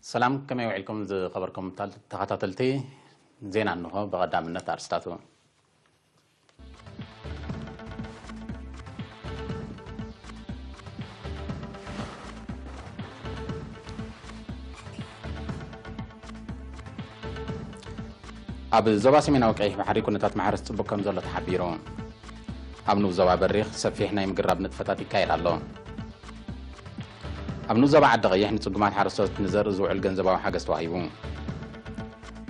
ሰላም፣ ከመይ ውዒልኩም ዝኸበርኩም ታል-፣ ተኸታተልቲ? ዜና እንሆ። ብቐዳምነት ኣርስታቱ። ኣብ ዞባ ሰሜናዊ ቀይሕ ባሕሪ ኩነታት ማሕረስ ጽቡቕ ከም ዘሎ ተሓቢሩ። ኣብ ንኡስ ዞባ በሪኽ ሰፊሕ ናይ ምግራብ ንጥፈታት ይካየድ ኣሎ። ኣብ ንኡስ ዞባ ዓዲ ቀይሕ ንጽጉማት ሓረስቶት ንዘርኢ ዝውዕል ገንዘባዊ ሓገዝ ተዋሂቡ።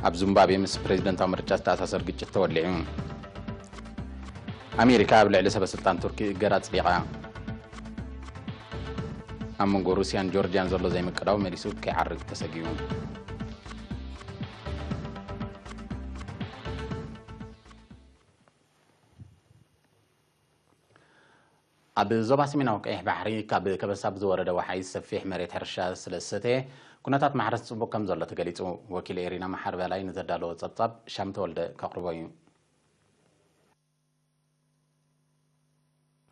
ኣብ ዚምባብዌ ምስ ፕሬዝደንታዊ ምርጫ ዝተኣሳሰር ግጭት ተወሊዑ። ኣሜሪካ ኣብ ልዕሊ ሰበ ስልጣን ቱርኪ እገዳ ኣጽዲቓ። ኣብ መንጎ ሩስያን ጆርጅያን ዘሎ ዘይምቅዳው መሊሱ ከይዓርግ ተሰጊኡ። ኣብ ዞባ ሰሜናዊ ቀይሕ ባሕሪ ካብ ከበሳ ብዝወረደ ወሓይዝ ሰፊሕ መሬት ሕርሻ ስለ ዝሰተየ፣ ኩነታት ማሕረስ ጽቡቕ ከም ዘሎ ተገሊጹ። ወኪል ኤሪና መሓሪ በላይ ንዘዳለዎ ጸብጻብ ሻም ተወልደ ከቕርቦ እዩ።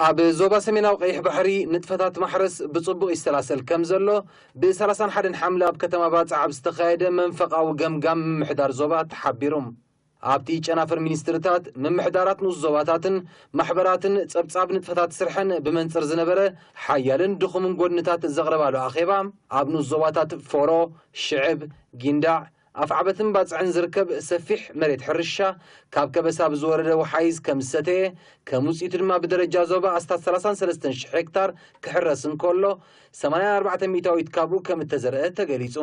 ኣብ ዞባ ሰሜናዊ ቀይሕ ባሕሪ ንጥፈታት ማሕረስ ብጽቡቕ ይሰላሰል ከም ዘሎ፣ ብ ሰላሳን ሓደን ሓምለ ኣብ ከተማ ባጽዕ ኣብ ዝተኻየደ መንፈቓዊ ገምጋም ምምሕዳር ዞባ ተሓቢሩ። ኣብቲ ጨናፍር ሚኒስትርታት፣ ምምሕዳራት ንኡስ ዞባታትን ማሕበራትን ጸብጻብ ንጥፈታት ስርሐን ብመንጽር ዝነበረ ሓያልን ድኹምን ጎድንታት ዘቕረባሉ ኣኼባ፣ ኣብ ንኡስ ዞባታት ፎሮ፣ ሽዕብ፣ ጊንዳዕ፣ ኣፍዓበትን ባጽዕን ዝርከብ ሰፊሕ መሬት ሕርሻ ካብ ከበሳ ብዝወረደ ወሓይዝ ከም ዝሰተየ፣ ከም ውጽኢቱ ድማ ብደረጃ ዞባ ኣስታት ሰላሳን ሰለስተን ሽሕ ሄክታር ክሕረስ እንከሎ፣ ሰማንያን ኣርባዕተን ሚእታዊት ካብኡ ከም እተዘርአ ተገሊጹ።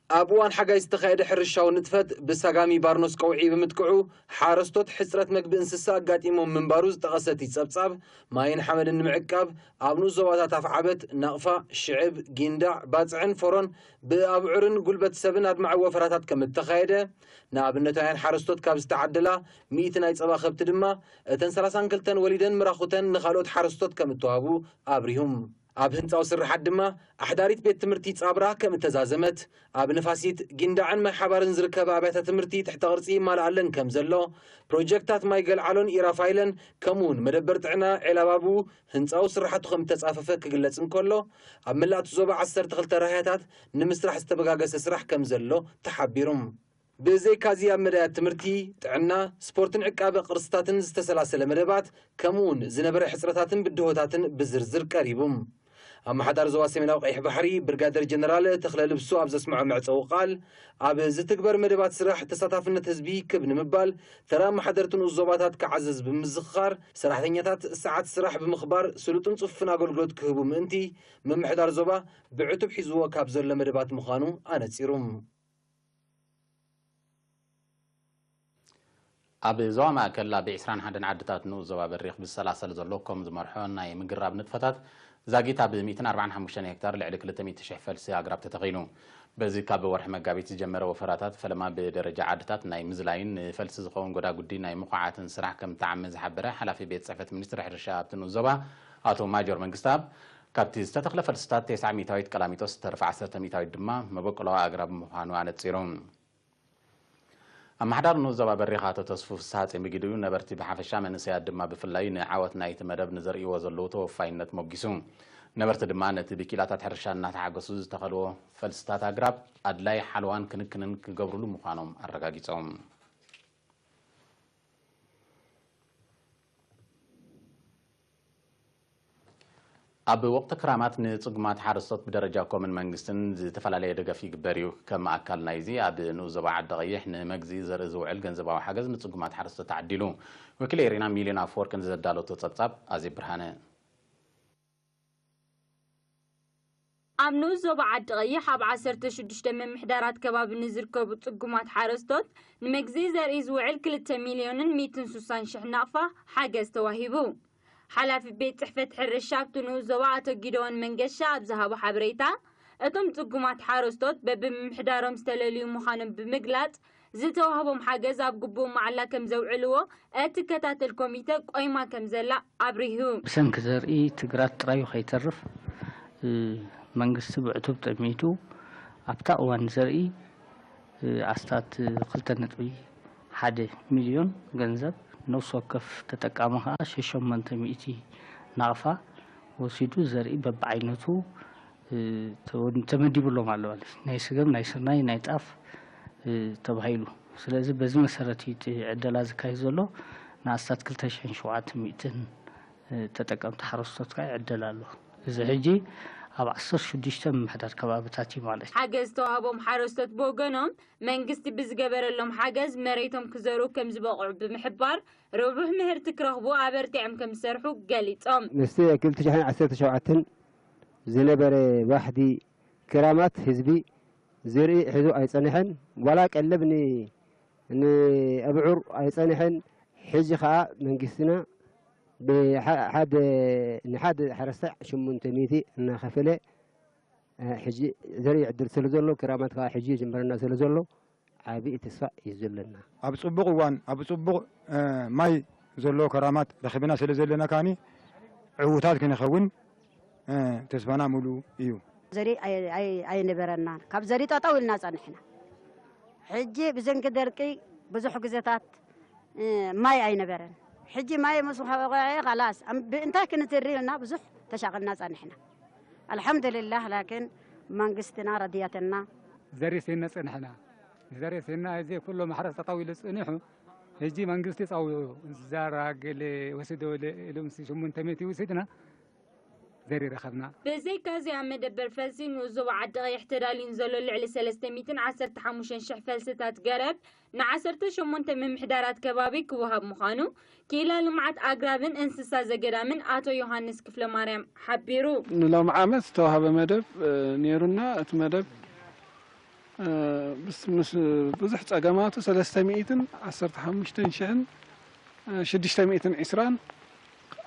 ኣብ እዋን ሓጋይ ዝተኻየደ ሕርሻዊ ንጥፈት ብሳጋሚ ባርኖስ ቀውዒ ብምጥቅዑ፣ ሓረስቶት ሕጽረት መግቢ እንስሳ ኣጋጢሞም ምንባሩ ዝጠቐሰ እቲ ጸብጻብ፣ ማይን ሓመድን ንምዕቃብ ኣብ ንኡስ ዞባታት ኣፍዓበት፣ ናቕፋ፣ ሽዕብ፣ ጊንዳዕ፣ ባጽዕን ፎሮን ብኣብዑርን ጉልበት ሰብን ኣድማዒ ወፈራታት ከም እተኻየደ፣ ንኣብነታውያን ሓረስቶት ካብ ዝተዓደላ ሚእቲ ናይ ጸባ ከብቲ ድማ፣ እተን ሰላሳን ክልተን ወሊደን ምራኹተን ንኻልኦት ሓረስቶት ከም እተዋህቡ ኣብሪሁም። ኣብ ህንጻዊ ስርሓት ድማ ኣሕዳሪት ቤት ትምህርቲ ጻብራ ከም እተዛዘመት፣ ኣብ ንፋሲት፣ ጊንዳዕን ማይ ሓባርን ዝርከባ ኣብያተ ትምህርቲ ትሕተ ቅርጺ ይማልኣለን ከም ዘሎ፣ ፕሮጀክታት ማይ ገልዓሎን ኢራፋይለን ከምኡውን መደበር ጥዕና ዔላባቡ ህንጻዊ ስርሓቱ ከም እተጻፈፈ ክግለጽ እንከሎ፣ ኣብ መላእቲ ዞባ ዓሰርተ ክልተ ራህያታት ንምስራሕ ዝተበጋገሰ ስራሕ ከም ዘሎ ተሓቢሩ። ብዘይካዚ ኣብ መዳያት ትምህርቲ፣ ጥዕና፣ ስፖርትን ዕቃበ ቅርስታትን ዝተሰላሰለ መደባት ከምኡውን ዝነበረ ሕጽረታትን ብድሆታትን ብዝርዝር ቀሪቡ። ኣመሓዳሪ ዞባ ሰሜናዊ ቀይሕ ባሕሪ ብርጋደር ጀነራል ተኽለ ልብሱ ኣብ ዘስምዖ መዕጸዊ ቃል፣ ኣብ ዝትግበር መደባት ስራሕ ተሳታፍነት ህዝቢ ክብ ንምባል ተራ ኣመሓደርቲ ንኡስ ዞባታት ክዓዘዝ ብምዝኽኻር፣ ሰራሕተኛታት ሰዓት ስራሕ ብምኽባር ስሉጥን ጽፉፍን ኣገልግሎት ክህቡ ምእንቲ ምምሕዳር ዞባ ብዕቱብ ሒዝዎ ካብ ዘሎ መደባት ምዃኑ ኣነጺሩ። ኣብ ዞባ ማእከል ኣብ ዕስራን ሓደን ዓድታት ንኡስ ዞባ በሪኽ ብዝሰላሰል ዘሎ ኮም ዝመርሖ ናይ ምግራብ ንጥፈታት ዛጊት ኣብ ሚእትን ኣርባዓን ሓሙሽተን ሄክታር ልዕሊ ክልተ ሚእቲ ሽሕ ፈልሲ ኣግራብ ተተኺሉ። በዚ ካብ ወርሒ መጋቢት ዝጀመረ ወፈራታት ፈለማ ብደረጃ ዓድታት ናይ ምዝላይን ንፈልሲ ዝኸውን ጎዳጉዲ ናይ ምኹዓትን ስራሕ ከም እተዓመ ዝሓበረ ሓላፊ ቤት ጽሕፈት ሚኒስትሪ ሕርሻ ኣብቲ ንኡስ ዞባ ኣቶ ማጆር መንግስተኣብ፣ ካብቲ ዝተተኽለ ፈልስታት ተስዓ ሚእታዊት ቀላሚጦስ፣ ዝተረፈ ዓሰርተ ሚእታዊት ድማ መበቆላዊ ኣግራብ ምዃኑ ኣነጺሩ። ኣመሓዳሪ ንኡስ ዞባ በሪኽ ኣቶ ተስፉ ፍስሃ ጼምቢጊድዩ ነበርቲ ብሓፈሻ መንእሰያት ድማ ብፍላይ ንዓወት ናይቲ መደብ ንዘርእይዎ ዘለዉ ተወፋይነት ሞጊሱ። ነበርቲ ድማ ነቲ ብኪላታት ሕርሻ እናተሓገሱ ዝተኸልዎ ፈልስታት ኣግራብ ኣድላይ ሓለዋን ክንክንን ክገብሩሉ ምዃኖም ኣረጋጊጾም። ኣብ ወቕቲ ክራማት ንጽጉማት ሓረስቶት ብደረጃ ኮምን መንግስትን ዝተፈላለየ ደገፍ ይግበር እዩ። ከም ኣካል ናይዚ፣ ኣብ ንኡስ ዞባ ዓዲ ቀይሕ ንመግዚ ዘርኢ ዝውዕል ገንዘባዊ ሓገዝ ንጽጉማት ሓረስቶት ተዓዲሉ። ወኪል ኤሪና ሚልዮን ኣፈወርቂ ንዘዳለቶ ጸብጻብ ኣዜብ ብርሃነ። ኣብ ንኡስ ዞባ ዓዲ ቀይሕ ኣብ ዓሰርተ ሽዱሽተ ምምሕዳራት ከባቢ ንዝርከቡ ጽጉማት ሓረስቶት ንመግዚ ዘርኢ ዝውዕል ክልተ ሚልዮንን ሚእትን ስሳን ሽሕ ናቕፋ ሓገዝ ተዋሂቡ። ሓላፊ ቤት ጽሕፈት ሕርሻ ኣብቲ ንኡስ ዞባ ኣቶ ጊደዎን መንገሻ ኣብ ዝሃቦ ሓበሬታ፣ እቶም ጽጉማት ሓረስቶት በብምምሕዳሮም ዝተለልዩ ምዃኖም ብምግላጽ፣ ዝተዋህቦም ሓገዝ ኣብ ግቡእ ማዕላ ከም ዘውዕልዎ እትከታተል ኮሚተ ቆይማ ከም ዘላ ኣብሪሁ። ብሰንኪ ዘርኢ ትግራት ጥራዩ ከይተርፍ፣ እ፣ መንግስቲ ብዕቱብ ጠሚቱ ኣብታ እዋን ዘርኢ፣ እ፣ ኣስታት ክልተ ነጥቢ ሓደ ሚልዮን ገንዘብ፣ ነፍሲ ወከፍ ተጠቃሚ ከኣ ሸሞንተ ሚእቲ ናቕፋ ወሲዱ ዘርኢ በብዓይነቱ ተወ-፣ ተመዲቡሎም ኣሎ ማለት እዩ። ናይ ስገም፣ ናይ ስርናይ፣ ናይ ጣፍ፣ እ፣ ተባሂሉ። ስለዚ በዚ መሰረት እዩ እቲ ዕደላ ዝካየድ ዘሎ። ንኣስታት ክልተ ሽሕን ሸውዓተ ሚእትን፣ እ፣ ተጠቀምቲ ሓረስቶት ከኣ ይዕደል ኣሎ። እዚ ሕጂ ኣብ ዓሰርተ ሽዱሽተ ምምሕዳር ከባብታት እዩ ማለት እዩ። ሓገዝ ዝተዋህቦም ሓረስቶት ብወገኖም፣ መንግስቲ ብዝገበረሎም ሓገዝ መሬቶም ክዘርኡ ከም ዝበቕዑ ብምሕባር፣ ርቡሕ ምህርቲ ክረኽቡ ኣበርቲዖም ከም ዝሰርሑ ገሊጾም። ምስቲ ክልተ ሽሕን ዓሰርተ ሸውዓተን ዝነበረ ዋሕዲ ክራማት ህዝቢ ዘርኢ ሒዙ ኣይጸንሐን፣ ዋላ ቀለብ ን-፣ ንኣብዑር ኣይጸንሐን። ሕጂ ኸኣ መንግስትና ብሓ-፣ ሓደ፣ ንሓደ ሓረስታይ ሽሙንተ ሚእቲ እናኸፈለ፣ እ፣ ሕጂ ዘርኢ ይዕድል ስለ ዘሎ፣ ክራማት ከኣ ሕጂ ይጅመረና ስለ ዘሎ፣ ዓቢ ተስፋ እዩ ዘለና። ኣብ ጽቡቕ እዋን፣ ኣብ ጽቡቕ፣ እ፣ ማይ ዘለዎ ከራማት ረኺብና ስለ ዘለና፣ ካኒ ዕዉታት ክንኸውን፣ እ፣ ተስፋና ምሉእ እዩ። ዘርኢ ኣይ-፣ ኣይ-፣ ኣይነበረናን። ካብ ዘርኢ ጠጠው ኢልና ጸኒሕና። ሕጂ ብሰንኪ ደርቂ ብዙሕ ግዜታት፣ እ፣ ማይ ኣይነበረን። ሕጂ ማይ ምስ ወቐዐ፣ ኸላስ፣ ኣም-፣ ብእንታይ ክንዝሪ ኢልና ብዙሕ ተሻቒልና ጸኒሕና። ኣልሓምዱሊላህ፣ ላኪን መንግስትና ረድያትና። ዘርኢ ስኢንና ጸኒሕና። ዘርኢ ስኢንና፣ እዚ ኩሉ ማሕረስ ጠጠው ኢሉ ጸኒሑ፣ ሕጂ መንግስቲ ጸዊዑ፣ ዛራ ገለ ወስዶ ኢሉ ምስ ሽሙንተ ሚእቲ ወሲድና፣ ዘርኢ ረኸብና። ብዘይካዚ ኣብ መደበር ፈልሲ ንኡስ ዞባ ዓዲ ቀይሕ ተዳልዩን ዘሎ ልዕሊ ሰለስተ ሚእትን ዓሰርተ ሓሙሽተን ሽሕ ፈልስታት ገረብ ንዓሰርተ ሸሞንተ ምምሕዳራት ከባቢ ክወሃብ ምዃኑ ክኢላ ልምዓት ኣግራብን እንስሳ ዘገዳምን ኣቶ ዮሃንስ ክፍለማርያም ሓቢሩ። ንሎሚ ዓመት ዝተዋህበ መደብ፣ እ፣ ነይሩና። እቲ መደብ፣ እ፣ ምስ፣ ምስ ብዙሕ ጸገማቱ ሰለስተ ሚእትን ዓሰርተ ሓሙሽተን ሽሕን ሽዱሽተ ሚእትን ዕስራን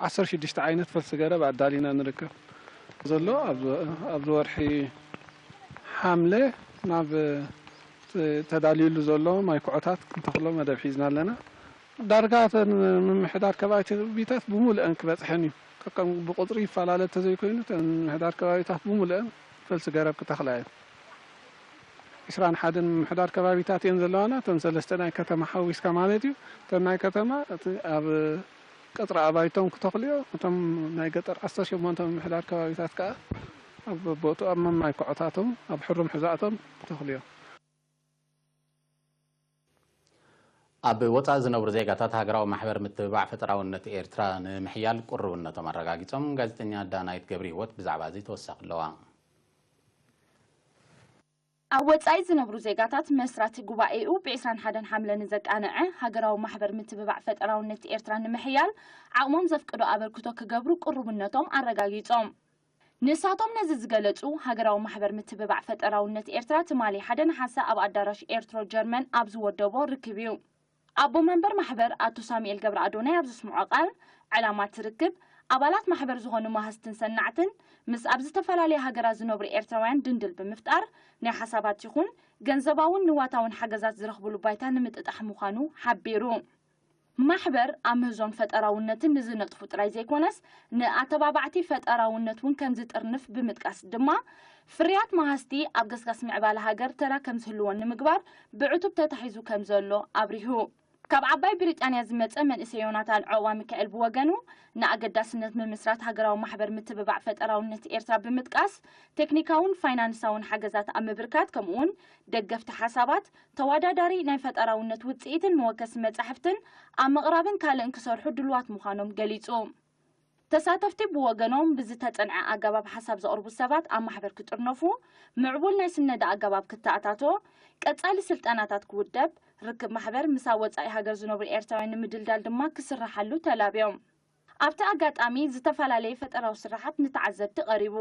ዓሰርተ ሽዱሽተ ዓይነት ፈልሲ ገረብ ኣዳሊና ንርከብ ዘሎ። ኣብ፣ ኣብዚ ወርሒ ሓምለ ናብ ተዳልዩሉ ዘሎ ማይ ኩዖታት ክንተኽሎ መደብ ሒዝና ኣለና። ዳርጋ እተን ምምሕዳር ከባቢታት ብሙሉአን ክበጽሐን እዩ። ከከም ብቁጽሪ ይፈላለ እንተዘይኮይኑ፣ እተን ምምሕዳር ከባቢታት ብሙሉአን ፈልሲ ገረብ ክተኽላ እየን። ዕስራን ሓደን ምምሕዳር ከባቢታት እየን ዘለዋና፣ እተን ሰለስተ ናይ ከተማ ሓዊስካ ማለት እዩ። እተን ናይ ከተማ እቲ ኣብ ቀጽሪ ኣባይቶም ክተኽልዮ፣ እቶም ናይ ገጠር ዓሰርተ ሸሞንተ ምምሕዳር ከባቢታት ከኣ ኣብ ቦትኡ ኣብ መማይ ኮዖታቶም፣ ኣብ ሕሩም ሕዛእቶም ክተኽልዮ። ኣብ ወጻኢ ዝነብሩ ዜጋታት ሃገራዊ ማሕበር ምትብባዕ ፈጠራውነት ኤርትራ ንምሕያል ቅሩብነቶም ኣረጋጊጾም። ጋዜጠኛ ዳናይት ገብረህይወት ብዛዕባ እዚ ተወሳኺ ኣለዋ። ኣብ ወጻኢ ዝነብሩ ዜጋታት መስራቲ ጉባኤኡ ብ ዕስራን ሓደን ሓምለ ንዘቃንዐ ሃገራዊ ማሕበር ምትብባዕ ፈጠራውነት ኤርትራ ንምሕያል ዓቕሞም ዘፍቅዶ ኣበርክቶ ክገብሩ ቅሩብነቶም ኣረጋጊጾም። ንሳቶም ነዚ ዝገለጹ፣ ሃገራዊ ማሕበር ምትብባዕ ፈጠራውነት ኤርትራ ትማሊ ሓደ ነሓሰ ኣብ ኣዳራሽ ኤርትሮ ጀርመን ኣብ ዝወደቦ ርክብ እዩ። ኣቦ መንበር ማሕበር ኣቶ ሳሙኤል ገብረኣዶናይ ኣብ ዘስምዖ ቃል፣ ዕላማ እቲ ርክብ፣ ኣባላት ማሕበር ዝኾኑ መሃዝትን ሰናዕትን ምስ ኣብ ዝተፈላለያ ሃገራት ዝነብሩ ኤርትራውያን ድንድል ብምፍጣር፣ ናይ ሓሳባት ይኹን ገንዘባውን ንዋታውን ሓገዛት ዝረኽብሉ ባይታ ንምጥጣሕ ምዃኑ ሓቢሩ። ማሕበር ኣብ ምህዞን ፈጠራውነትን ንዝነጥፉ ጥራይ ዘይኮነስ፣ ንኣተባባዕቲ ፈጠራውነት እውን ከም ዝጥርንፍ ብምጥቃስ ድማ፣ ፍርያት መሃዝቲ ኣብ ገስጋስ ምዕባለ ሃገር ተራ ከም ዝህልዎን ንምግባር ብዕቱብ ተታሒዙ ከም ዘሎ ኣብሪሁ። ካብ ዓባይ ብሪጣንያ ዝመጸ መንእሰይ ዮናታን ዑቕባሚካኤል ብወገኑ፣ ንኣገዳስነት ምምስራት ሃገራዊ ማሕበር ምትብባዕ ፈጠራውነት ኤርትራ ብምጥቃስ፣ ቴክኒካውን ፋይናንሳውን ሓገዛት ኣብ ምብርካት፣ ከምኡውን ደገፍቲ ሓሳባት፣ ተወዳዳሪ ናይ ፈጠራውነት ውጽኢትን መወከሲ መጻሕፍትን ኣብ ምቕራብን ካልእን ክሰርሑ ድሉዋት ምዃኖም ገሊጹ። ተሳተፍቲ ብወገኖም፣ ብዝተጸንዐ ኣገባብ ሓሳብ ዘቕርቡ ሰባት ኣብ ማሕበር ክጥርነፉ፣ ምዕቡል ናይ ስነዳ ኣገባብ ክተኣታቶ፣ ቀጻሊ ስልጠናታት ክውደብ፣ ርክብ ማሕበር ምስ ኣብ ወጻኢ ሃገር ዝነብሩ ኤርትራውያን ንምድልዳል ድማ ክስራሓሉ ተላብዮም። ኣብቲ ኣጋጣሚ ዝተፈላለየ ፈጠራዊ ስራሓት ንተዓዘብቲ ቀሪቡ።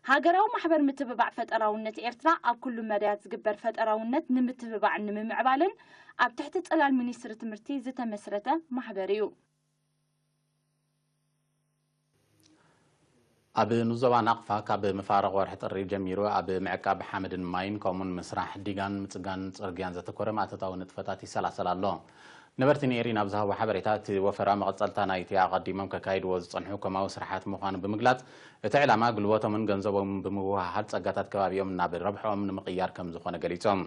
ሃገራዊ ማሕበር ምትብባዕ ፈጠራውነት ኤርትራ ኣብ ኩሉ መዳያት ዝግበር ፈጠራውነት ንምትብባዕን ንምምዕባልን ኣብ ትሕቲ ጽላል ሚኒስትሪ ትምህርቲ ዝተመስረተ ማሕበር እዩ። ኣብ ንዞባ ናቕፋ ካብ መፋርቕ ወርሒ ጥሪ ጀሚሩ ኣብ ምዕቃብ ሓመድን ማይን ከምኡውን ምስራሕ ዲጋን ምጽጋን ጽርግያን ዘተኮረ ማእቶታዊ ንጥፈታት ይሰላሰል ኣሎ። ነበርቲ ንኤሪ ናብ ዝሃቦ ሓበሬታ፣ እቲ ወፈራ መቐጸልታ ናይቲ ኣቐዲሞም ከካይድዎ ዝጸንሑ ኮማዊ ስራሓት ምዃኑ ብምግላጽ፣ እቲ ዕላማ ጉልበቶምን ገንዘቦምን ብምውህሃል ጸጋታት ከባቢኦም ናብ ረብሕኦም ንምቕያር ከም ዝኾነ ገሊጾም።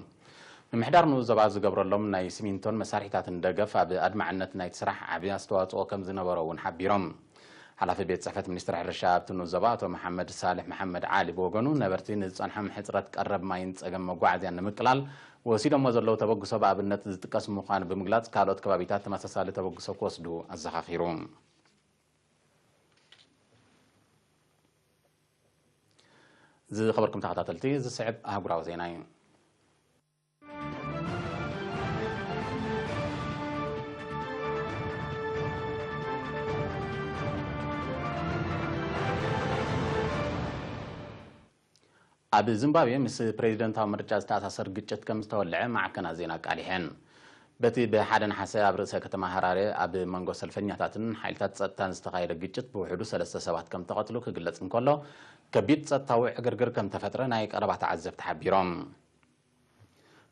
ምምሕዳር ንኡስ ዞባ ዝገብረሎም ናይ ሲሚንቶን መሳርሒታትን ደገፍ ኣብ ኣድማዕነት ናይቲ ስራሕ ዓቢ ኣስተዋጽኦ ከም ዝነበሮ እውን ሓቢሮም። ሓላፊ ቤት ጽሕፈት ሚኒስትሪ ሕርሻ ኣብቲ ንኡስ ዞባ ኣቶ መሓመድ ሳልሕ መሓመድ ዓሊ ብወገኑ፣ ነበርቲ ንዝጸንሖም ሕጽረት ቀረብ ማይን ጸገም መጓዓዝያን ንምቅላል ወሲዶሞ ዘለዉ ተበግሶ ብኣብነት ዝጥቀስ ምዃኑ ብምግላጽ፣ ካልኦት ከባቢታት ተመሳሳሊ ተበግሶ ክወስዱ ኣዘኻኺሩ። ዝኸበርኩም ተኸታተልቲ፣ ዝስዕብ ኣህጉራዊ ዜና እዩ። ኣብ ዚምባብዌ ምስ ፕሬዚደንታዊ ምርጫ ዝተኣሳሰር ግጭት ከም ዝተወልዐ ማዕከናት ዜና ኣቃሊሐን። በቲ ብሓደ ነሓሰ ኣብ ርእሰ ከተማ ሃራሬ ኣብ መንጎ ሰልፈኛታትን ሓይልታት ጸጥታን ዝተኻየደ ግጭት ብውሕዱ ሰለስተ ሰባት ከም ተቐትሉ ክግለጽ እንከሎ፣ ከቢድ ጸጥታዊ ዕግርግር ከም ተፈጥረ ናይ ቀረባ ተዓዘብቲ ሓቢሮም።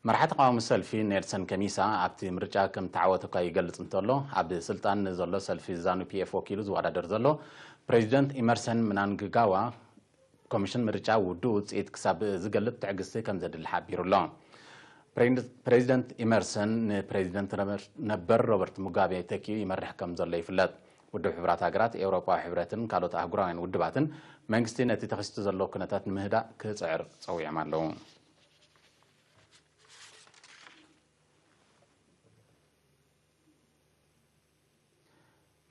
መራሒ ተቓዋሚ ሰልፊ ኔልሰን ከሚሳ ኣብቲ ምርጫ ከም ተዓወተ እኳ ይገልጽ እንተሎ፣ ኣብ ስልጣን ንዘሎ ሰልፊ ዛኑ ፒ ኤፍ ወኪሉ ዝወዳደር ዘሎ ፕሬዚደንት ኢመርሰን ምናንግጋዋ፣ ኮሚሽን ምርጫ ውዱእ ውጽኢት ክሳብ ዝገልጽ ትዕግስቲ ከም ዘድሊ ሓቢሩ ኣሎ። ፕሬንድ-፣ ፕሬዚደንት ኢመርሰን ንፕሬዚደንት ነበር፣ ነበር ሮበርት ሙጋቤ ተኪኡ ይመርሕ ከም ዘሎ ይፍለጥ። ውድብ ሕቡራት ሃገራት፣ ኤውሮጳዊ ሕብረትን ካልኦት ኣህጉራውያን ውድባትን መንግስቲ ነቲ ተኸሲቱ ዘሎ ኩነታት ንምህዳእ ክጽዕር ጸዊዖም ኣለዉ።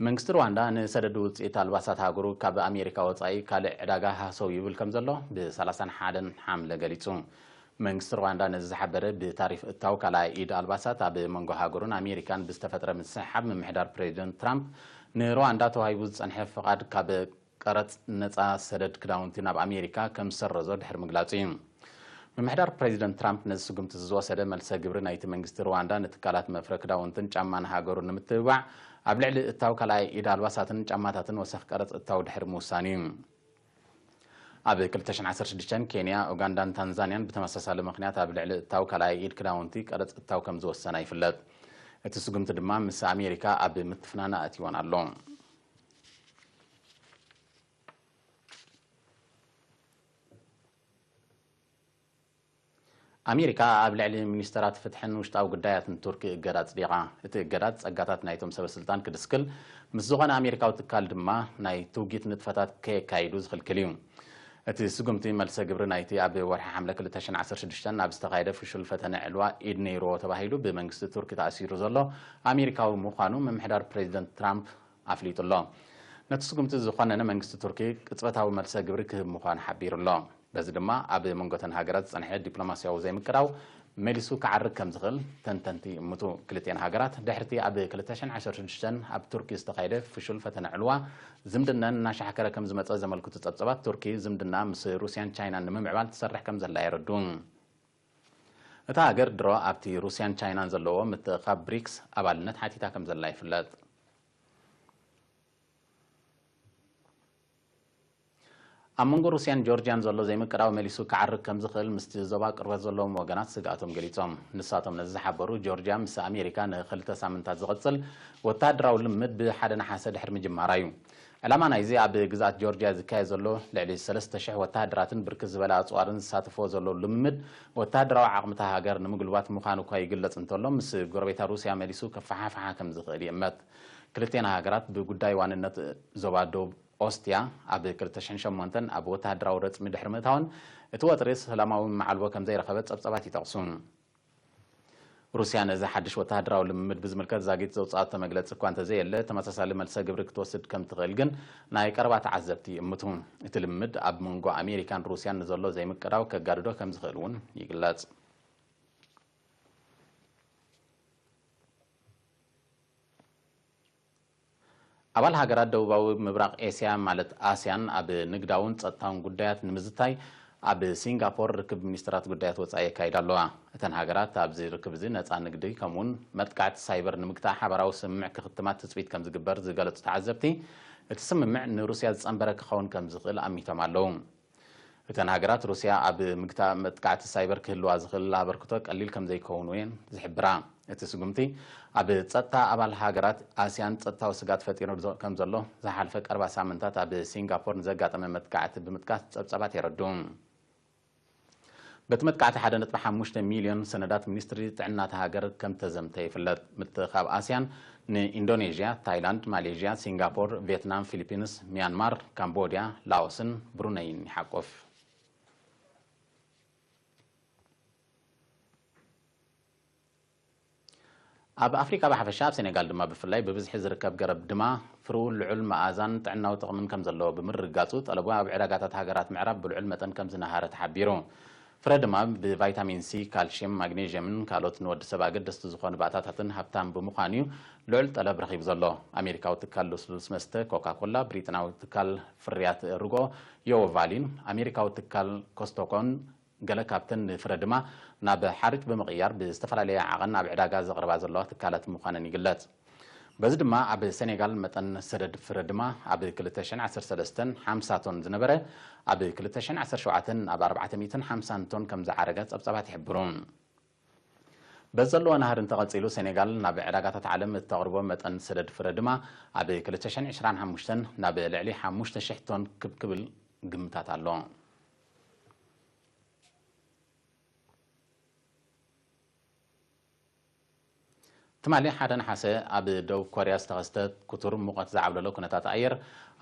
መንግስቲ ሩዋንዳ ንሰደድ ውፅኢት ኣልባሳት ሃገሩ ካብ ኣሜሪካ ወፃኢ ካልእ ዕዳጋ ሃሰው ይብል ከም ዘሎ ብ ሰላሳን ሓደን ሓምለ ገሊፁ። መንግስቲ ሩዋንዳ ነዚ ዝሓበረ፣ ብታሪፍ እታው ካልኣይ ኢድ ኣልባሳት ኣብ መንጎ ሃገሩን ኣሜሪካን ብዝተፈጥረ ምስሕሓብ፣ ምምሕዳር ፕሬዚደንት ትራምፕ ንሩዋንዳ ተዋሂቡ ዝፀንሐ ፍቓድ ካብ ቀረጽ ነጻ ሰደድ ክዳውንቲ ናብ ኣሜሪካ ከም ዝሰረዞ ድሕሪ ምግላጹ እዩ። ምምሕዳር ፕሬዚደንት ትራምፕ ነዚ ስጉምቲ ዝወሰደ፣ መልሰ ግብሪ ናይቲ መንግስቲ ሩዋንዳ ንትካላት መፍረ ክዳውንትን ጫማን ሃገሩ ንምትብባዕ፣ ኣብ ልዕሊ እታው ካልኣይ ኢድ ኣልባሳትን ጫማታትን ወሰኽ ቀረጽ እታው ድሕሪ ምውሳኑ እዩ። ኣብ ክልተ ሽሕን ዓሰርተ ሽዱሽተን ኬንያ፣ ኡጋንዳን ታንዛንያን ብተመሳሳሊ ምኽንያት ኣብ ልዕሊ እታው ካልኣይ ኢድ ክዳውንቲ ቀረጽ እታው ከም ዝወሰና ይፍለጥ። እቲ ስጉምቲ ድማ ምስ ኣሜሪካ ኣብ ምትፍናን ኣእትይወን ኣሎ። ኣሜሪካ ኣብ ልዕሊ ሚኒስተራት ፍትሕን ውሽጣዊ ጉዳያትን ቱርኪ እገዳ ኣጽዲቓ። እቲ እገዳ ጸጋታት ናይቶም ሰበ ስልጣን ክድስክል፣ ምስ ዝኾነ ኣሜሪካዊ ትካል ድማ ናይ ትውጊት ንጥፈታት ከየካይዱ ዝኽልክል እዩ። እቲ ስጉምቲ፣ መልሰ ግብሪ ናይቲ ኣብ ወርሒ ሓምለ ክልተ ሽሕን ዓሰርተ ሽዱሽተን ኣብ ዝተኻየደ ፍሹል ፈተነ ዕልዋ ኢድ ነይርዎ ተባሂሉ ብመንግስቲ ቱርኪ ተኣሲሩ ዘሎ ኣሜሪካዊ ምዃኑ ምምሕዳር ፕሬዚደንት ትራምፕ ኣፍሊጡ ኣሎ። ነቲ ስጉምቲ ዝኾነነ መንግስቲ ቱርኪ ቅጽበታዊ መልሰ ግብሪ ክህብ ምዃኑ ሓቢሩ ኣሎ። በዚ ድማ ኣብ መንጎ እተን ሃገራት ዝጸንሐ ዲፕሎማስያዊ ዘይምቅዳው መሊሱ ክዓርግ ከም ዝኽእል ተንተንቲ ይእምቱ። ክልቲኤን ሃገራት ድሕርቲ ኣብ ክልተ ሽሕን ዓሰርተ ሽዱሽተን ኣብ ቱርኪ ዝተኻየደ ፍሹል ፈተነ ዕልዋ ዝምድነን እናሻሕከረ ከም ዝመጸ ዘመልክቱ ጸብጸባት፣ ቱርኪ ዝምድና ምስ ሩስያን ቻይናን ንምምዕባል ትሰርሕ ከም ዘላ የረድኡ። እታ ሃገር ድሮ ኣብቲ ሩስያን ቻይናን ዘለዎ ምትእኻብ ብሪክስ ኣባልነት ሓቲታ ከም ዘላ ይፍለጥ። ኣብ መንጎ ሩስያን ጆርጅያን ዘሎ ዘይምቅዳው መሊሱ ክዓርግ ከም ዝኽእል ምስቲ ዞባ ቅርበት ዘለዎም ወገናት ስግኣቶም ገሊጾም። ንሳቶም ነዚ ዝሓበሩ፣ ጆርጅያ ምስ ኣሜሪካ ንኽልተ ሳምንታት ዝቕጽል ወተሃደራዊ ልምምድ ብሓደ ነሓሰ ድሕሪ ምጅማራ እዩ። ዕላማ ናይዚ ኣብ ግዝኣት ጆርጅያ ዝካየድ ዘሎ ልዕሊ ሰለስተ ሽሕ ወተሃደራትን ብርክት ዝበለ ኣጽዋርን ዝሳተፍዎ ዘለዉ ልምምድ፣ ወተሃደራዊ ዓቕሚ እታ ሃገር ንምጉልባት ምዃኑ እኳ ይግለጽ እንተሎ፣ ምስ ጎረቤታ ሩስያ መሊሱ ከፈሓፍሓ ከም ዝኽእል ይእመት። ክልቴን ሃገራት ብጉዳይ ዋንነት ዞባ ደቡብ ኦስቲያ ኣብ ክልተ ሽሕን ሸሞንተን ኣብ ወተሃደራዊ ረጽሚ ድሕሪ ምእታወን፣ እቲ ወጥሪ ሰላማዊ መዓልቦ ከም ዘይረኸበ ጸብጻባት ይጠቕሱ። ሩስያ ነዚ ሓድሽ ወተሃደራዊ ልምምድ ብዝምልከት ዛጊት ዘውጽኣቶ መግለጺ እኳ እንተዘየለ፣ ተመሳሳሊ መልሰ ግብሪ ክትወስድ ከም ትኽእል ግን ናይ ቀረባ ተዓዘብቲ ይእምቱ። እቲ ልምምድ ኣብ መንጎ ኣሜሪካን ሩስያን ንዘሎ ዘይምቅዳው ከጋድዶ ከም ዝኽእል እውን ይግለጽ። ኣባል ሃገራት ደቡባዊ ምብራቕ ኤስያ ማለት ኣስያን ኣብ ንግዳውን ጸጥታውን ጉዳያት ንምዝታይ ኣብ ሲንጋፖር ርክብ ሚኒስትራት ጉዳያት ወጻኢ የካይዳ ኣለዋ። እተን ሃገራት ኣብዚ ርክብ እዚ ነጻ ንግዲ ከምኡውን መጥቃዕቲ ሳይበር ንምግታእ ሓባራዊ ስምምዕ ክኽትማ ትጽቢት ከም ዝግበር ዝገለጹ ተዓዘብቲ፣ እቲ ስምምዕ ንሩስያ ዝጸንበረ ክኸውን ከም ዝኽእል ኣሚቶም ኣለዉ። እተን ሃገራት ሩስያ ኣብ ምግታእ መጥቃዕቲ ሳይበር ክህልዋ ዝኽእል ኣበርክቶ ቀሊል ከም ዘይከውን እየን ዝሕብራ። እቲ ስጉምቲ ኣብ ጸጥታ ኣባል ሃገራት ኣስያን ጸጥታዊ ስጋት ፈጢሩ ከም ዘሎ ዝሓልፈ ቀረባ ሳምንታት ኣብ ሲንጋፖር ንዘጋጠመ መጥቃዕቲ ብምጥቃስ ጸብጻባት የረድኡ። በቲ መጥቃዕቲ ሓደ ነጥቢ ሓሙሽተ ሚልዮን ሰነዳት ሚኒስትሪ ጥዕና እታ ሃገር ከም ተዘምተ ይፍለጥ። ምትእኻብ ኣስያን ንኢንዶኔዥያ፣ ታይላንድ፣ ማሌዥያ፣ ሲንጋፖር፣ ቪየትናም፣ ፊሊፒንስ፣ ሚያንማር፣ ካምቦድያ፣ ላኦስን ብሩነይን ይሓቁፍ። ኣብ ኣፍሪካ ብሓፈሻ፣ ኣብ ሴኔጋል ድማ ብፍላይ ብብዝሒ ዝርከብ ገረብ ድማ ፍርኡ ልዑል መኣዛን ጥዕናዊ ጥቕምን ከም ዘለዎ ብምርግጋጹ፣ ጠለቡ ኣብ ዕዳጋታት ሃገራት ምዕራብ ብልዑል መጠን ከም ዝነሃረ ተሓቢሩ። ፍረ ድማ ብቫይታሚን ሲ፣ ካልሽየም፣ ማግኔዥየምን ካልኦት ንወዲ ሰብ ኣገደስቲ ዝኾኑ ባእታታትን ሃብታም ብምዃኑ እዩ ልዑል ጠለብ ረኺቡ ዘሎ። ኣሜሪካዊ ትካል ልስሉስ መስተ ኮካ ኮላ፣ ብሪጣንያዊ ትካል ፍርያት ርጎ ዮዎ ቫሊን፣ ኣሜሪካዊ ትካል ኮስቶኮን ገለ ካብተን ንፍረ ድማ ናብ ሓርጭ ብምቕያር ብዝተፈላለየ ዓቐን ኣብ ዕዳጋ ዘቕርባ ዘለዋ ትካላት ምዃነን ይግለጽ። በዚ ድማ ኣብ ሴኔጋል መጠን ሰደድ ፍረ ድማ ኣብ ክልተ ሽሕን ዓሰርተ ሰለስተን ሓምሳ ቶን ዝነበረ ኣብ ክልተ ሽሕን ዓሰርተ ሸውዓተን ናብ ኣርባዕተ ሚእትን ሓምሳን ቶን ከም ዝዓረገ ጸብጻባት ይሕብሩ። በዚ ዘለዎ ናህሪ እንተቐጺሉ፣ ሴኔጋል ናብ ዕዳጋታት ዓለም እተቕርቦ መጠን ሰደድ ፍረ ድማ ኣብ ክልተ ሽሕን ዕስራን ሓሙሽተን ናብ ልዕሊ ሓሙሽተ ሽሕ ቶን ክብ ክብል ግምታት ኣሎ። ትማሊ ሓደ ነሓሰ ኣብ ደቡብ ኮርያ ዝተኸስተ ክቱር ሙቐት ዝዓብለሎ ኩነታት ኣየር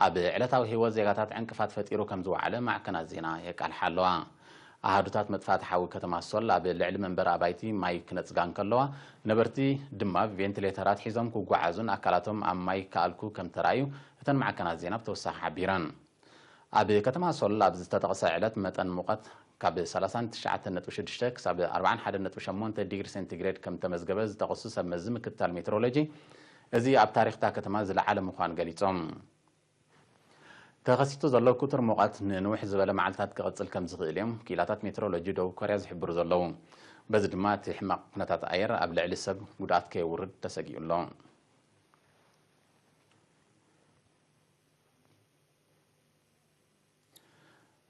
ኣብ ዕለታዊ ህይወት ዜጋታት ዕንቅፋት ፈጢሩ ከም ዝወዓለ ማዕከናት ዜና የቃልሓ ኣለዋ። ኣሃዱታት መጥፋእቲ ሓዊ ከተማ ሶል ኣብ ልዕሊ መንበሪ ኣባይቲ ማይ ክነጽጋ እንከለዋ፣ ነበርቲ ድማ ቬንቲሌተራት ሒዞም ክጓዓዙን ኣካላቶም ኣብ ማይ ክኣልኩ ከም ተራእዩ እተን ማዕከናት ዜና ብተወሳኺ ሓቢረን። ኣብ ከተማ ሶል ኣብ ዝተጠቕሰ ዕለት መጠን ሙቐት ካብ ሰላሳን ትሽዓተን ነጥቢ ሽዱሽተ ክሳብ ኣርባዓን ሓደን ነጥቢ ሸሞንተ ዲግሪ ሴንቲግሬድ ከም ተመዝገበ ዝጠቐሱ ሰብ መዚ ምክትታል ሜትሮሎጂ፣ እዚ ኣብ ታሪኽ እታ ከተማ ዝለዓለ ምዃኑ ገሊጾም። ተኸሲቱ ዘሎ ክቱር ሙቐት ንንውሕ ዝበለ መዓልታት ክቕጽል ከም ዝኽእል እዮም ክኢላታት ሜትሮሎጂ ደቡብ ኮርያ ዝሕብሩ ዘለዉ። በዚ ድማ እቲ ሕማቕ ኩነታት ኣየር ኣብ ልዕሊ ሰብ ጉድኣት ከየውርድ ተሰጊኡ ኣሎ።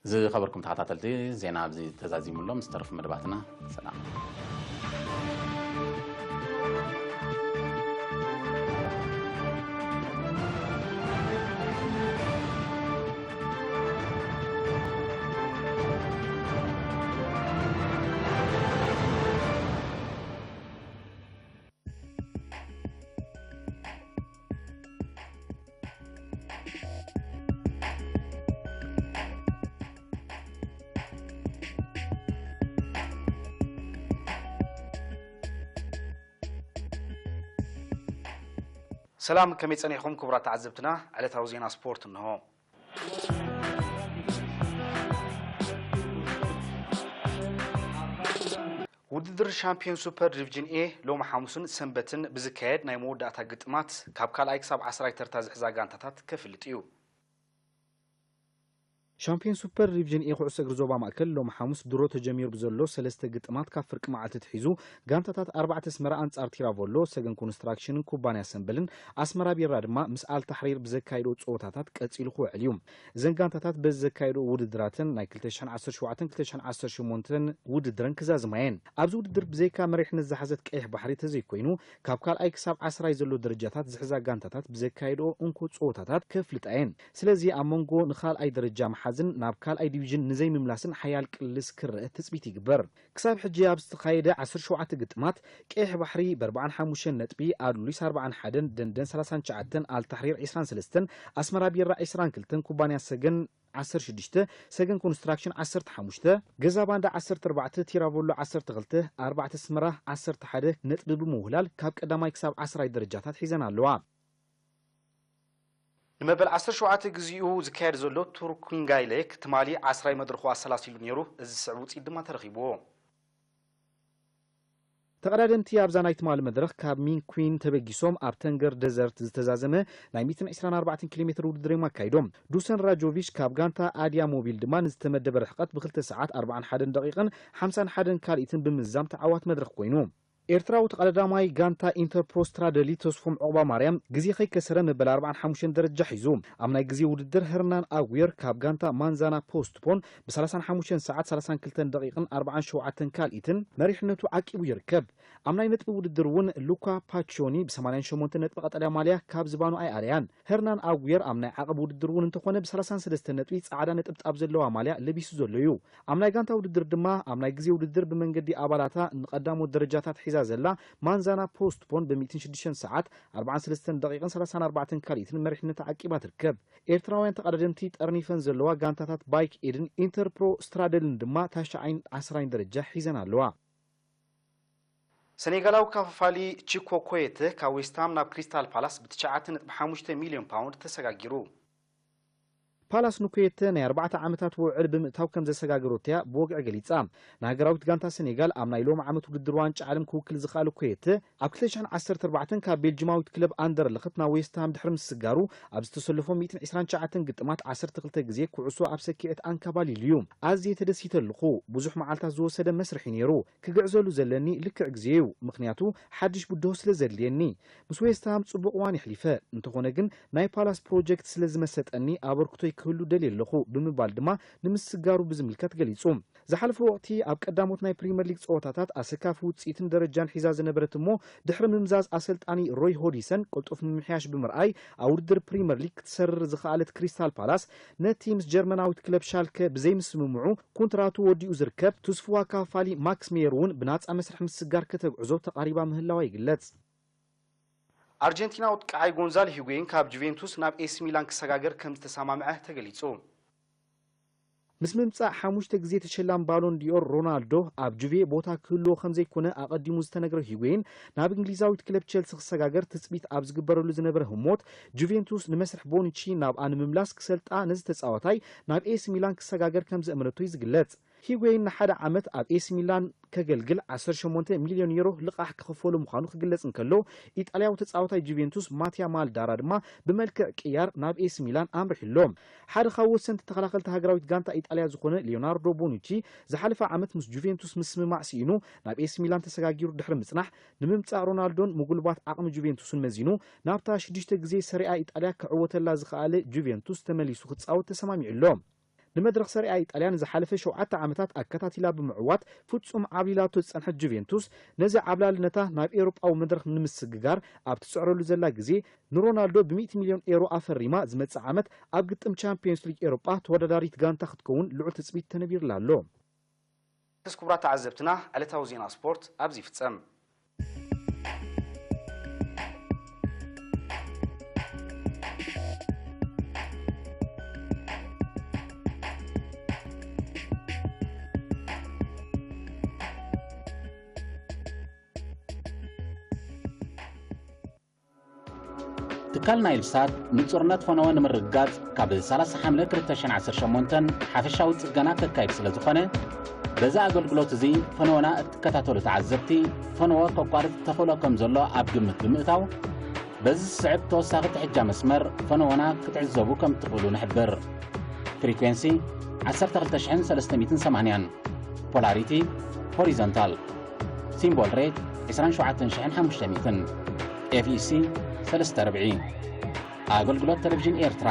ዝኸበርኩም ተኸታተልቲ፣ ዜና ኣብዚ ተዛዚሙ ኣሎ። ምስ ተረፉ መደባትና ሰላም። ሰላም፣ ከመይ ጸኒሕኩም ክቡራት ተዓዘብትና? ዕለታዊ ዜና ስፖርት እንሆ። ውድድር ሻምፒዮን ሱፐር ዲቪዥን ኤ ሎሚ ሓሙስን ሰንበትን ብዝካየድ ናይ መወዳእታ ግጥማት ካብ ካልኣይ ክሳብ ዓስራይ ተርታ ዝሕዛ ጋንታታት ከፍልጥ እዩ። ሻምፒዮን ሱፐር ዲቪዥን ኤ ኩዕሶ እግሪ ዞባ ማእከል ሎሚ ሓሙስ ድሮ ተጀሚሩ ብዘሎ ሰለስተ ግጥማት ካብ ፍርቂ መዓልቲ ትሒዙ ጋንታታት ኣርባዕተ ኣስመራ ኣንጻር ቲራቮሎ፣ ሰገን ኮንስትራክሽንን ኩባንያ ሰምበልን፣ ኣስመራ ቢራ ድማ ምስ ኣልታሕሪር ብዘካየዶ ጸወታታት ቀጺሉ ክውዕል እዩ። እዘን ጋንታታት በዚ ዘካየዶ ውድድራተን ናይ ክልተ ሽሕን ዓሰርተ ሸውዓተን ክልተ ሽሕን ዓሰርተ ሸሞንተን ውድድረን ክዛዝማ እየን። ኣብዚ ውድድር ብዘይካ መሪሕነት ዝሓዘት ቀይሕ ባሕሪ ተዘይኮይኑ፣ ካብ ካልኣይ ክሳብ ዓስራይ ዘሎ ደረጃታት ዝሕዛ ጋንታታት ብዘካየድኦ እንኮ ጸወታታት ከፍልጣ እየን። ስለዚ ኣብ መንጎ ንኻልኣይ ደረጃ ምሓዝን ናብ ካልኣይ ዲቪዥን ንዘይምምላስን ሓያል ቅልስ ክረአ ትጽቢት ይግበር። ክሳብ ሕጂ ኣብ ዝተኻየደ ዓሰርተ ሸውዓተ ግጥማት ቀይሕ ባሕሪ ብ ኣርባዓን ሓሙሽተን ነጥቢ፣ ኣዱሊስ ኣርባዓን ሓደን፣ ደንደን ሰላሳን ትሽዓተን፣ ኣልታሕሪር ዕስራን ሰለስተን፣ ኣስመራ ቢራ ዕስራን ክልተን፣ ኩባንያ ሰገን ዓሰርተ ሽዱሽተ፣ ሰገን ኮንስትራክሽን ዓሰርተ ሓሙሽተ፣ ገዛ ባንዳ ዓሰርተ ኣርባዕተ፣ ቲራቮሎ ዓሰርተ ክልተ፣ ኣርባዕተ ኣስመራ ዓሰርተ ሓደ ነጥቢ ብምውህላል ካብ ቀዳማይ ክሳብ ዓስራይ ደረጃታት ሒዘን ኣለዋ። ንመበል ዓሰርተ ሸውዓተ ግዜኡ ዝካየድ ዘሎ ቱር ኩንጋይ ሌክ ትማሊ ዓስራይ መድረኹ ኣሰላሲሉ ነይሩ። እዚ ዝስዕብ ውፅኢት ድማ ተረኺብዎ። ተቐዳደምቲ ኣብዛ ናይ ትማሊ መድረኽ ካብ ሚን ኩን ተበጊሶም ኣብ ተንገር ደዘርት ዝተዛዘመ ናይ ሚእትን ዕስራን ኣርባዕተን ኪሎ ሜትር ውድድር እዮም ኣካይዶም። ዱሰን ራጆቪች ካብ ጋንታ ኣድያ ሞቢል ድማ ንዝተመደበ ርሕቐት ብክልተ ሰዓት ኣርባዓን ሓደን ደቂቕን ሓምሳን ሓደን ካልኢትን ብምዝዛም ተዓዋት መድረኽ ኮይኑ። ኤርትራዊ ተቐዳዳማይ ጋንታ ኢንተርፕሮ ስትራደሊ ተስፎም ዑቕባ ማርያም ግዜ ከይከሰረ መበል ኣርባዓን ሓሙሽተን ደረጃ ሒዙ። ኣብ ናይ ግዜ ውድድር ህርናን ኣጉየር ካብ ጋንታ ማንዛና ፖስትፖን ብ ሰላሳን ሓሙሽተን ሰዓት ሰላሳን ክልተን ደቂቕን ኣርባዓን ሸውዓተን ካልኢትን መሪሕነቱ ዓቂቡ ይርከብ። ኣብ ናይ ነጥቢ ውድድር እውን ሉካ ፓቾኒ ብ ሰማንያን ሸሞንተን ነጥቢ ቀጠልያ ማልያ ካብ ዝባኑ ኣይኣለያን። ህርናን ኣጉየር ኣብ ናይ ዓቐብ ውድድር እውን እንተኾነ ብ ሰላሳን ሰለስተን ነጥቢ ጻዕዳ ነጥብጣብ ዘለዋ ማልያ ለቢሱ ዘሎ እዩ። ኣብ ናይ ጋንታ ውድድር ድማ ኣብ ናይ ግዜ ውድድር ብመንገዲ ኣባላታ ንቐዳሞት ደረጃታት ሒዛ ዘላ ማንዛና ፖስትፖን ብ ሚእትን ሽዱሽተን ሰዓት ኣርባዓን ሰለስተን ደቂቕን ሰላሳን ኣርባዕተን ካልኢትን መሪሕነት ዓቂባ ትርከብ። ኤርትራውያን ተቐዳደምቲ ጠርኒፈን ዘለዋ ጋንታታት ባይክ ኤድን ኢንተርፕሮ ስትራደልን ድማ ታሽዓይን ዓስራይን ደረጃ ሒዘን ኣለዋ። ሰኔጋላዊ ካፋፋሊ ቺኮ ኮየተ ካብ ዌስትሃም ናብ ክሪስታል ፓላስ ብ ትሽዓተ ነጥቢ ሓሙሽተ ሚልዮን ፓውንድ ተሰጋጊሩ። ፓላስ ንኮየተ ናይ ኣርባዕተ ዓመታት ውዕል ብምእታው ከም ዘሰጋገረቶ እያ ብወግዒ ገሊጻ። ንሃገራዊት ጋንታ ሰኔጋል ኣብ ናይ ሎሚ ዓመት ውድድር ዋንጫ ዓለም ክውክል ዝኽኣለ ኮየተ፣ ኣብ ክልተ ሽሕን ዓሰርተ ኣርባዕተን ካብ ቤልጂማዊት ክለብ ኣንደርለኽት ናብ ዌስትሃም ድሕሪ ምስጋሩ፣ ኣብ ዝተሰለፎ ሚእትን ዕስራን ትሽዓተን ግጥማት ዓሰርተ ክልተ ግዜ ኩዕሶ ኣብ ሰኪዐት ኣንካባሊሉ እዩ። ኣዝየ ተደሲተ ኣለኹ። ብዙሕ መዓልታት ዝወሰደ መስርሕ እዩ ነይሩ። ክግዕዘሉ ዘለኒ ልክዕ ግዜ እዩ፣ ምኽንያቱ ሓድሽ ብድሆ ስለ ዘድልየኒ። ምስ ዌስትሃም ጽቡቕ እዋን የሕሊፈ። እንተኾነ ግን ናይ ፓላስ ፕሮጀክት ስለ ዝመሰጠኒ ኣበርክቶይ ክህሉ ደልየ ኣለኹ ብምባል ድማ ንምስጋሩ ብዝምልከት ገሊጹ። ዝሓለፈ ወቕቲ ኣብ ቀዳሞት ናይ ፕሪምየር ሊግ ጸወታታት ኣሰካፊ ውጽኢትን ደረጃን ሒዛ ዝነበረት እሞ ድሕሪ ምምዛዝ ኣሰልጣኒ ሮይ ሆዲሰን ቅልጡፍ ምምሕያሽ ብምርኣይ ኣብ ውድድር ፕሪምየር ሊግ ክትሰርር ዝኸኣለት ክሪስታል ፓላስ ነቲ ምስ ጀርመናዊት ክለብ ሻልከ ብዘይምስምምዑ ኮንትራቱ ወዲኡ ዝርከብ ትስፍዋ ካፋሊ ማክስ ሜየር እውን ብናጻ መስርሕ ምስጋር ከተግዕዞ ተቓሪባ ምህላዋ ይግለጽ። ኣርጀንቲናዊ ኣጥቃዓይ ጎንዛሎ ሂጉዌን ካብ ጁቬንቱስ ናብ ኤሲ ሚላን ክሰጋገር ከም ዝተሰማምዐ ተገሊጹ። ምስ ምምጻእ ሓሙሽተ ግዜ ተሸላሚ ባሎን ዲኦር ሮናልዶ ኣብ ጁቬ ቦታ ክህልዎ ከም ዘይኮነ ኣቐዲሙ ዝተነግረ ሂጉዌን፣ ናብ እንግሊዛዊት ክለብ ቸልሲ ክሰጋገር ትጽቢት ኣብ ዝግበረሉ ዝነበረ ህሞት፣ ጁቬንቱስ ንመስርሕ ቦኑቺ ናብኣ ንምምላስ ክሰልጣ ነዚ ተጻዋታይ ናብ ኤሲ ሚላን ክሰጋገር ከም ዘእመነቶ እዩ ዝግለጽ። ሂጉዌን ንሓደ ዓመት ኣብ ኤሲ ሚላን ከገልግል ዓሰርተ ሸሞንተ ሚልዮን ዩሮ ልቓሕ ክኽፈሎ ምዃኑ ክግለጽ እንከሎ፣ ኢጣልያዊ ተጻዋታይ ጁቬንቱስ ማቲያ ማልዳራ ድማ ብመልክዕ ቅያር ናብ ኤሲ ሚላን ኣምሪሑ ኣሎ። ሓደ ካብ ወሰንቲ ተኸላኸልቲ ሃገራዊት ጋንታ ኢጣልያ ዝኾነ ሊዮናርዶ ቦኑቺ ዝሓለፈ ዓመት ምስ ጁቬንቱስ ምስምማዕ ስኢኑ ናብ ኤሲ ሚላን ተሰጋጊሩ ድሕሪ ምጽናሕ፣ ንምምጻእ ሮናልዶን ምጉልባት ዓቕሚ ጁቬንቱስን መዚኑ ናብታ ሽዱሽተ ግዜ ሰሪኣ ኢጣልያ ክዕወተላ ዝኸኣለ ጁቬንቱስ ተመሊሱ ክጻወት ተሰማሚዑ ኣሎ። ንመድረኽ ሰሪኣ ኢጣልያ ንዝሓለፈ ሸውዓተ ዓመታት ኣከታቲላ ብምዕዋት ፍጹም ዓብሊላቶ ዝጸንሐት ጁቬንቱስ፣ ነዚ ዓብላልነታ ናብ ኤውሮጳዊ መድረኽ ንምስግጋር ኣብ ትጽዕረሉ ዘላ ግዜ፣ ንሮናልዶ ብሚእቲ ሚልዮን ኤውሮ ኣፈሪማ ዝመጽእ ዓመት ኣብ ግጥም ቻምፕዮንስ ሊግ ኤውሮጳ ተወዳዳሪት ጋንታ ክትከውን ልዑል ትጽቢት ተነቢርላ ኣሎ። ክቡራት ተዓዘብትና፣ ዕለታዊ ዜና ስፖርት ኣብዚ ይፍጸም። ትካል ናይል ሳት ንጹርነት ፈነወ ንምርግጋጽ ካብ ሰላሳ ሓምለ ክልተ ሽሕን ዓሰርተ ሸሞንተን ሓፈሻዊ ጽገና ከካይድ ስለ ዝኾነ፣ በዚ ኣገልግሎት እዚ ፈነወና እትከታተሉ ተዓዘብቲ፣ ፈነወ ከቋርጽ ተኽእሎ ከም ዘሎ ኣብ ግምት ብምእታው፣ በዚ ዝስዕብ ተወሳኺ ትሕጃ መስመር ፈነወና ክትዕዘቡ ከም እትኽእሉ ንሕብር። ፍሪኩዌንሲ ዓሰርተ ክልተ ሽሕን ሰለስተ ሚእትን ሰማንያን፣ ፖላሪቲ ሆሪዞንታል፣ ሲምቦል ሬት ዕስራን ሸውዓተን ሽሕን ሓሙሽተ ሚእትን፣ ኤፍ ኢ ሲ ሰለስተ ርብዒ። ኣገልግሎት ቴሌቪዥን ኤርትራ።